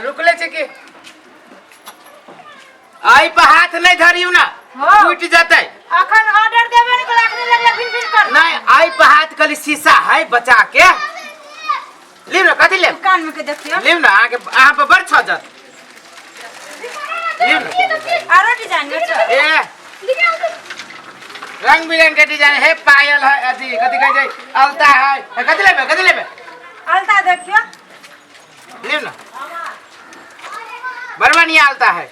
रुकले छै की एहि पर हाथ नहीं धरियौ ना। हाँ। टूट जतै। अखन ऑर्डर देबे नहीं कल, अखने लगला भिन भिन कर। नहीं, एहि पर हाथ कली शीशा है, बचा के लिउ ना। कथी लेब? कान में के देखियो। लिउ ना, अहाँके अहाँ पर बड़ छजत। लिउ ना। आरो डिजाइन में छ? ए, रंग बिरंग के डिजाइन है, पायल है, अथी कथी कहै छै, अलता है। ए, कथी लेबै? कथी लेबै? अलता देखियो। लिउ ना, बड़ बढ़िया अलता है,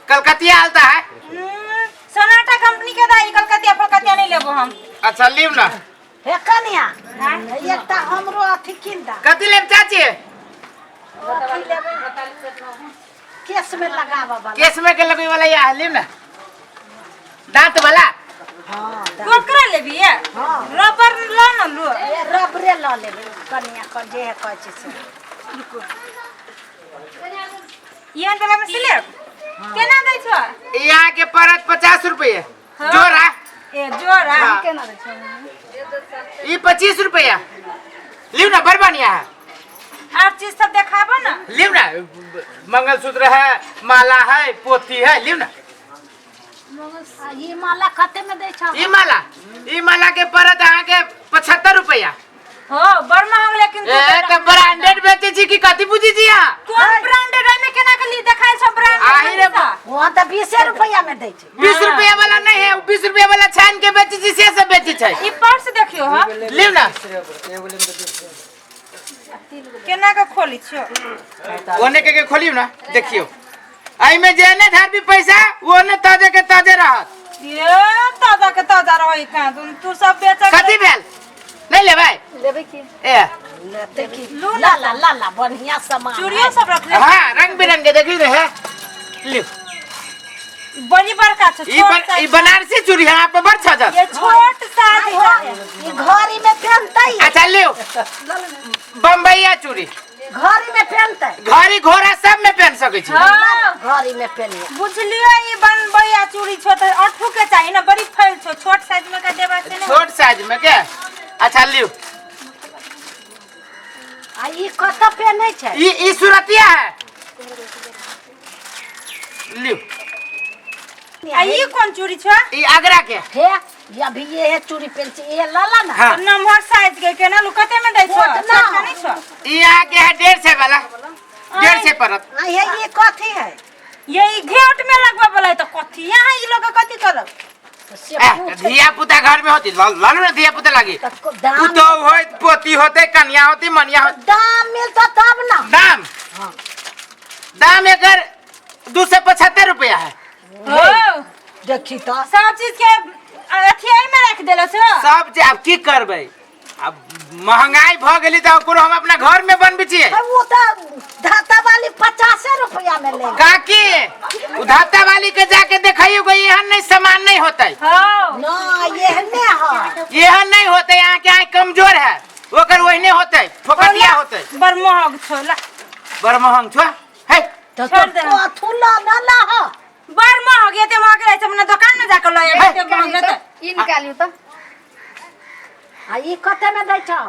कलकतिया अलता है। सोनाटा कंपनी के दाई, कलकतिया फलकतिया नहीं लेबो हम। अच्छा, लिउ ना। हे कनिया, एकटा हमरो अथी कीन दा। कथी लेब चाची? अथी लेबै, केस में लगाबऽ वाला। केस में के लगै वाला या लिउ ना, दांत वाला। हाँ। कोकरा लेबी ये? हाँ। रबर लो न लो। ए, रबरे लऽ लेबै कनिया, क जे है कहै छै से। ये वाला में से लेब? केना दै छो? ई अहाँके पड़त 50 रुपये। हाँ। जोड़ा। ए, जोड़ा? हाँ। केना दै छो? ई 25 रुपया। लिउ ना, बड़ बढ़िया है। आर चीज सब देखाबो ना। लिउ ना, मंगलसूत्र है, माला है, पोथी है, लिउ ना। आ ई माला कते में दै छो? ई माला, ई माला के पड़त अहाँके 75 रुपया। हो, बड़ महंग लेकिन तू ए दे। तऽ ब्रांडेड बेचै छी कि कथी बुझै छी अहाँ? कोन ब्रांडेड है में केना के ली देखाय छो ब्रांडेड? आही रे बा। वहाँ तऽ 20 रुपया में दै छै। 20 रुपया वाला नहीं है, 20 रुपया वाला छान के बेचै छी, से सब बेचै छै। ई पर्स देखियो हां। लिउ ना। केना के खोली छियो? ओने के खोलियौ ना, देखियौ, एहिमे जे ने धरबी पैसा ओने ताजे के ताजे रहत। ये ताजा के ताजा रहै कहाँ? तू तू सब बेच। कथी भेल, नहीं लेबै? लेबै की? ए। लेतै की, ला ला ला ला, बढ़िया सामान। चूड़ियो सब रखले। हाँ, रंग बिरंग के देखी रहे, लियो। बड़ी बड़का छो। ई छोट ई साइज। बनारसी चूड़ी है, आप बड़ छजत। ये छोट साइज है। ई घड़ी में पहनतै। अच्छा, लियो बम्बईया चूड़ी। घड़ी में पहनतै। घड़ी घोड़ा सब में पहन सकै छी। हाँ। घड़ी में पहनिए। बुझलियो, ई बनबैया चूड़ी छो त अठू के चाही ना, बड़ी फैल छो, छोट साइज में के देबा से ने। छोट साइज में के, अच्छा लियो। आ ई कतऽ पहनै छै? ई ई सुरतिया है, लियो। आ ई कोन चूड़ी छो? ई आगरा के। हे, ये अभी ये है चूड़ी पहन छै, ये ला ला ना। हाँ। नम्हर साइज के केना लू? कते में दै छो? छोट ना। छोट के नहीं छो? ई यहाँ के है 150 वाला, 150 पड़त। आ हे, ये कथी है? ये ई घेट में लगवा वाला है त कथी यहाँ ई लोग कथी करब? तो से ए, पूछ। धिया पुता घर में होती, लालू ना धिया पुता लागी। तऽ दाम पुतोह होत, पोती होते, कन्या होती, मनिया होती। दाम मिलतो तब ना। दाम? हाँ। दाम एकर 275 रुपया है। हो। देखी तो। सब चीज के अथी एहि में राखि देलो छो। सब जे, आब की करबै, अब महंगाई भ गेली तऽ कोनो हम अपना घर में बनबै छियै? अब वो तो धाता वाली 50 रुपया में ले। काकी, उ धाता वाली के जाके देखियो गई, एहन नहीं सामान नहीं होतै। हाँ। ना, एहने है। एहन नहीं होतै, अहाँ के आँख कमजोर है, ओकर ओहने होतै, फोकटिया होतै। बड़ महग छो ला। बड़ महंग छो है। तो छोड़ दे। तो अथू ला ना ला हो। बड़ महग, एते महग रहै छै अपना दोकान में जाके लऽ आयब, एते महग रहतै। ई निकालियौ तऽ। आ ई कते में दै छौ?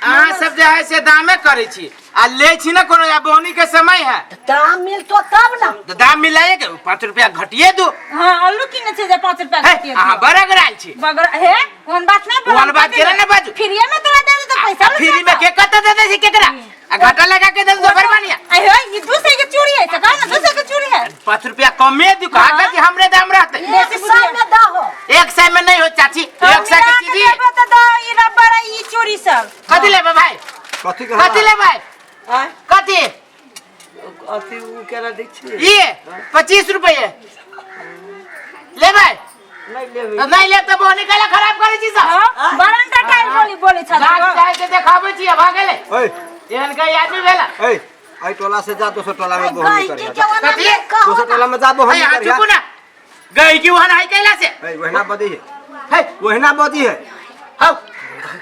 अहाँ सब जे है से दामे करै छी आ ले छी ना कोनो, आ बोनी के समय है। तऽ दाम मिलतो तब ना। तऽ दाम मिलाइए के 5 रुपया घटिए दू। हाँ, आलू किने छै जे 5 रुपया है, घटिए? अहाँ बड़ अगरायल छी। बगर हे, कोन बात नहीं बोल। ओहन बात केना ने बाजू? फ्रीए में तोरा दे दे तो पैसा लग फ्री में के कते दे दै छै केकरा? आ घाटा लगा के दे दो, बड़ बढ़िया। अरे ई 200 के चूड़ी है, तो कह ना 200 के चूड़ी है। 5 रुपया कमे दू, कहा कि हमरे दाम रहते। 100 में दहो। 100 में नहीं हो चाची, 100 के चीज ही। तो दो ई रबर आ ई चूड़ी सब। कथी लेबै भाई? कथी? कथी लेबै? आँय? कथी? अथी उ केना दै छियै? ये 25 रुपये लेबै? नहि लेबै। तऽ नहीं लेब तऽ बोनी कैला खराब करै छी सब? हां, बरंटा टाइम बोली बोली छल। लाज चाहे के देखाबै छी, भऽ गेलै। ओए। एहन कई आदमी भेला। ए, एहि टोला से जा, दोसर टोला में बोहनी गई करिहा। के ओना कथी? नहीं कहो दोसर ना। टोला में जा, बोहनी है, अहाँ करिहा। चुपू ना, गई की वहन है कैला से। ए, वहिना बदी है। है। वहिना बदी है। हौ,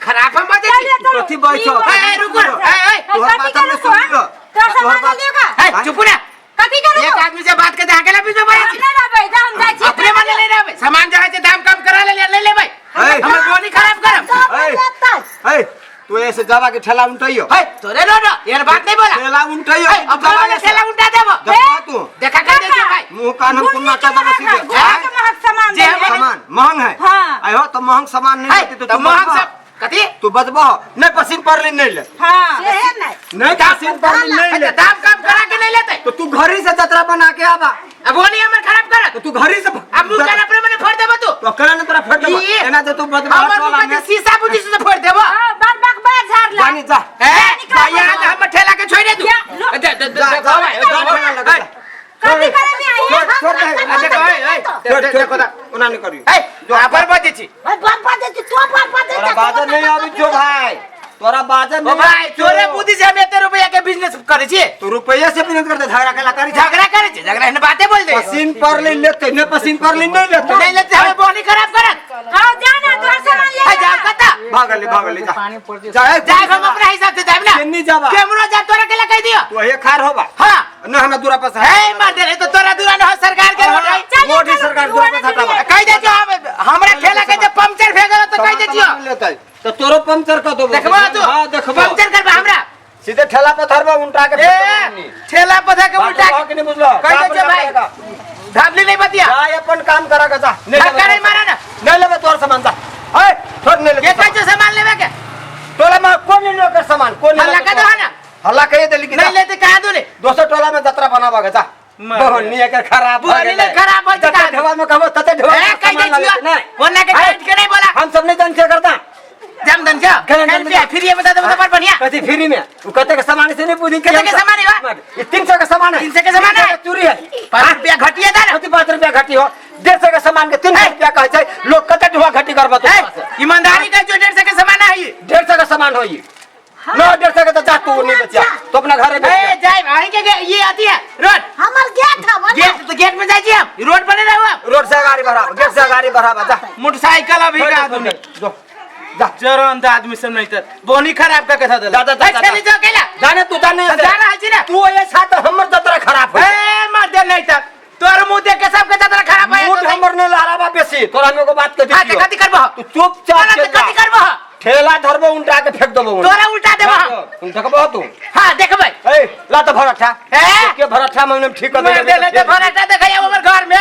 खराब हम बजै छी। कथी बजै छौ? ए, ए, रुकू ए, ए। तोहर बात हम नहि सुनलियौ। तोहर तोहर सामान बात लियो का? है, चुपू ना। कथी करू? एक आदमी से बात करते अकेला बीच में बोलै हम छी। नहीं रहबै, जा हम जाइ छी। अपने मने नहीं रहबै, सामान जे है से दाम कम करा ले, नहीं लेबै। ए। हमर बोनी खराब करब। सब ए। लेतै। ए, तू ए से जावा के ठेला उल्टइयो। है तोरे रो रो यार बात नहीं बोला। ठेला उल्टइयो। है, अब वाला ठेला उल्टा देबो। देखो तू देखा कर दे भाई। मुंह कान हम कुन्ना का देबो सीधे। गुड़ के महक सामान जे दे है। सामान महंग है। हाँ। आयो तो महंग सामान नहीं है लेती तो तो तू महंग बचबह। सब कथी तू बचबह नहीं पसीन पड़ली नहीं ले। हाँ से है नहीं। नहीं पसीन पड़ली नहीं ले। अच्छा, दाम कम करा के नहीं लेते तो तू घर ही से जतरा बना के आवा। अब वो नहीं हमर खराब करत। तो तू घर ही से अब मुंह कान अपने मने फोड़ देबो तू। तो करा ना तोरा फोड़ देबो। ई। एना जे तू बचबह हमर टोला मुंह में। के शीशा बुझी से फोड़ देबो। हाँ, बार बार बार झाड़ ला। जानी जा। ए निकाल यहाँ से हमर ठेला के छोड़ दे तू। या, लो। दे दे दे जा, देखो जा, भाई, जा, ठेला लगा, जा। कथी करे में आई छोड़, छोड़ दे। आ, देखो, ए, ए, छोड़, देखो, छोड़, देखो। ओना नहीं करियो। ए, पर बजै छी। भाई बार बार दे तू बार बार दे। तोरा बाजर नहीं आबी छौ भाई। तोरा बाजर ओ नहीं भाई आबी छौ। तोरे बुद्धि से हम एते रुपया के बिजनेस करै छी। तू रुपया से बिजनेस करते झगड़ा केला करी। झगड़ा करै छी, झगड़ा एहन बाते बोल दे। पसीन पड़ली लेते नहीं पसीन पड़ली नहीं लेते। नहीं लेते हमें बोनी खराब करत। हाँ जा ना तोहर सामान ले ए, जाओ जा। कता। भागली भागली जा। जा ए, जाए हम अपना हिसाब से जाएब ना। केन्नी जाबा? केमरो जा तोरा के कह दियो। तू हे खार होबा। हां। न हमरा दूरा पर से हे मार दे रे तो तोरा दूरा न हो सरकार के रोड है। चल, मोदी चल, सरकार दुआरे दूरा पर से हटाबा। कह दे जो हमरा ठेला के जे पंचर भे गेलो तो कह दे जियो। लेतै तो तोरो पंचर कर देबो। देखबो तू। हां देखबो। पंचर करबा हमरा। सीधे ठेला पर धरबो उल्टा के ए ठेला पर धके उल्टा उल्टा के नहीं बुझलो। कह दे जे भाई। धाबली नहीं बतिया। जा अपन काम करा के जा। नहीं धक्का नहीं मारा ना। नहीं लेबे तोर सामान जा। ए छोड़ नहीं लेबे। के कहै छौ सामान लेबे के? टोला में कोन नहीं लेकर सामान कोन नहीं हल्ला लेकर कर दो ना। हल्ला कह देली कि नहीं लेते कहाँ दूने? दोसर टोला में जतरा बनावा के जा। बहनी एकर खराब भ बहनी गेलै। ने खराब भ जते जेतै। ढेवा में कहबो तते ढेवा ए में कह दे सामान छियो। लेते नहीं। ओना के ए, काट के नहीं बोला। हम सब नहीं जानते करता। जम दन क्या? केना जम रुपया फ्री में बता दे बड़ बढ़िया। कथी फ्री में? उ कते के सामान से नहीं पूछी। कते के सामान है बा? ये 300 के सामान है। 300 के सामान है? 300 के चूड़ी है। 5 रुपया घटिया दे ना। कथी 5 रुपया घटी हो? 150 के सामान के 300 रुपया कहै छै। लोग कते ढुआ घटी करबो तो ए, ईमानदारी का जो 150 के सामान है ये। 150 के सामान हो ये। न 150 के तो जा तू नहीं बचिया। तो अपना घरे ए बेच। जाए भाई के ये आती है रोड। हमर गेट है बना। गेट तो गेट में जाए छी हम। रोड बने रहो हम। रोड से गाड़ी बढ़ावा, गेट से गाड़ी बढ़ावा जा। मोटरसाइकिल अभी का आदमी। जो जा जरन आदमी सब नहीं तर बोनी खराब का कथा देला। जा, जा, जा, ए, जा। चली जाओ केला। जाने तू जाने जा रहल छी ना। तू ये छा तो हमर जतरा खराब हो। ए मार दे नहीं तर तोर मुंह देख के सबके जतरा खराब है। मुंह हमर ने लहरावा बेसी। तोरा हम एगो बात कह हां दियो। त कथी करबो? तू चुपचाप तोरा चल त जा। कथी करबो? ठेला धरबो उल्टा के फेंक देबो। तोरा उल्टा देबो हम। तुम देखबो तू। हां देखबै। ए ला तो भरठा। ए? के भरठा में ठीक कर मार दे ले भरठा देखै हमर घर में।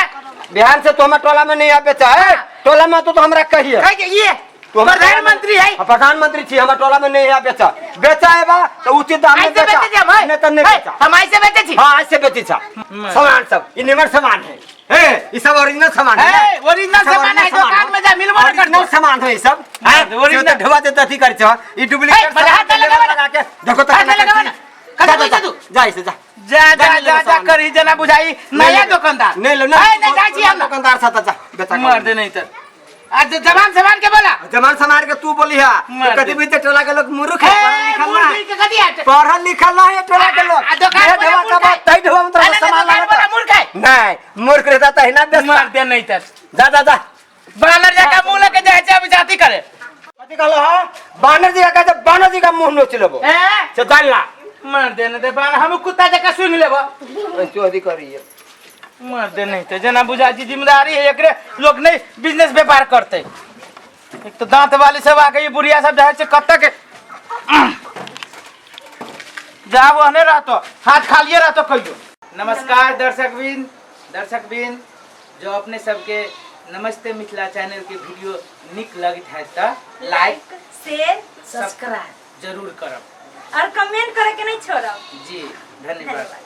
बिहार से तो हमर टोला में नहीं आबे चाहे। टोला में तो हमरा कहिए। कहि के ये तू हमर प्रधानमंत्री है। हाँ, प्रधानमंत्री छी हमर टोला में नहीं आबे चा। बेचा है बा तो उचित दाम में ऐसे बेचा। बेचे छी हम है। नहीं तो नहीं है, बेचा। हम ऐसे बेचे छी। हाँ ऐसे बेची छा सामान सब ये निमर सामान है। ए ये सब ओरिजिनल सामान है। ए, ओरिजिनल सब सामान है, दुकान में जा मिलबो न करतो। ओरिजिनल सामान है ये सब। हाँ, हाँ, ओरिजिनल। ओरिजिनल ढवा देता थी कर छो। ये डुप्लीकेट ए, बड़ा हाथ सामान लगावा ना। लगा के देखो तो हाथ केना लगावा करছি। ना। कथी जा, बोलछे जा, तू? जा इसे जा। जा जा नहीं जा लेबो जा सामान। करी जना बुझाई नया दुकानदार। नहीं लो ए, नहीं जाइ छी हम ना। दुकानदार साथ जा बेचा मार दे नहीं तर आज जवान समान के बोला। जमान समार के तू बोली है मार कथी दे। भी टोला के लोग मूर्ख है ए, पढ़ल लिखल मूर्ख ना के कथी है? पढ़ल लिखल ना है टोला के लोग। आ, दुकान ये वाला ढवा मूर्ख का है। बात तई ढवा में तोरा अरे, सामान दुकान लागत वाला मूर्ख है। नहीं मूर्ख रहता तही ना बेचता। मार दे नहीं तर जा जा जा बानर जका मुंह लके जाय छै अभी जाति करे। कथी कहलो हां बानर जी का कहै बानर जी का मुंह नोच लेबो। ए से जान ला। मार दे नहीं ते बानर हम कुत्ता जका सुन लेबो। चोरी करिए। मार दे नहीं ते जना बुझा जी जिम्मेदारी है एकरे लोग नहीं बिजनेस व्यापार करते। एक तो दांत वाली सब आ गई बुढ़िया सब जाय छै कत्ता के जाब ओहने रहतो हाथ खालिए रहतो कहियो। नमस्कार दर्शकबिन, दर्शकबिन जो अपने सबके नमस्ते मिथिला चैनल के वीडियो निक लगत है त लाइक शेयर सब्सक्राइब जरूर करब और कमेंट करे के नहीं छोड़ब। जी। धन्यवाद।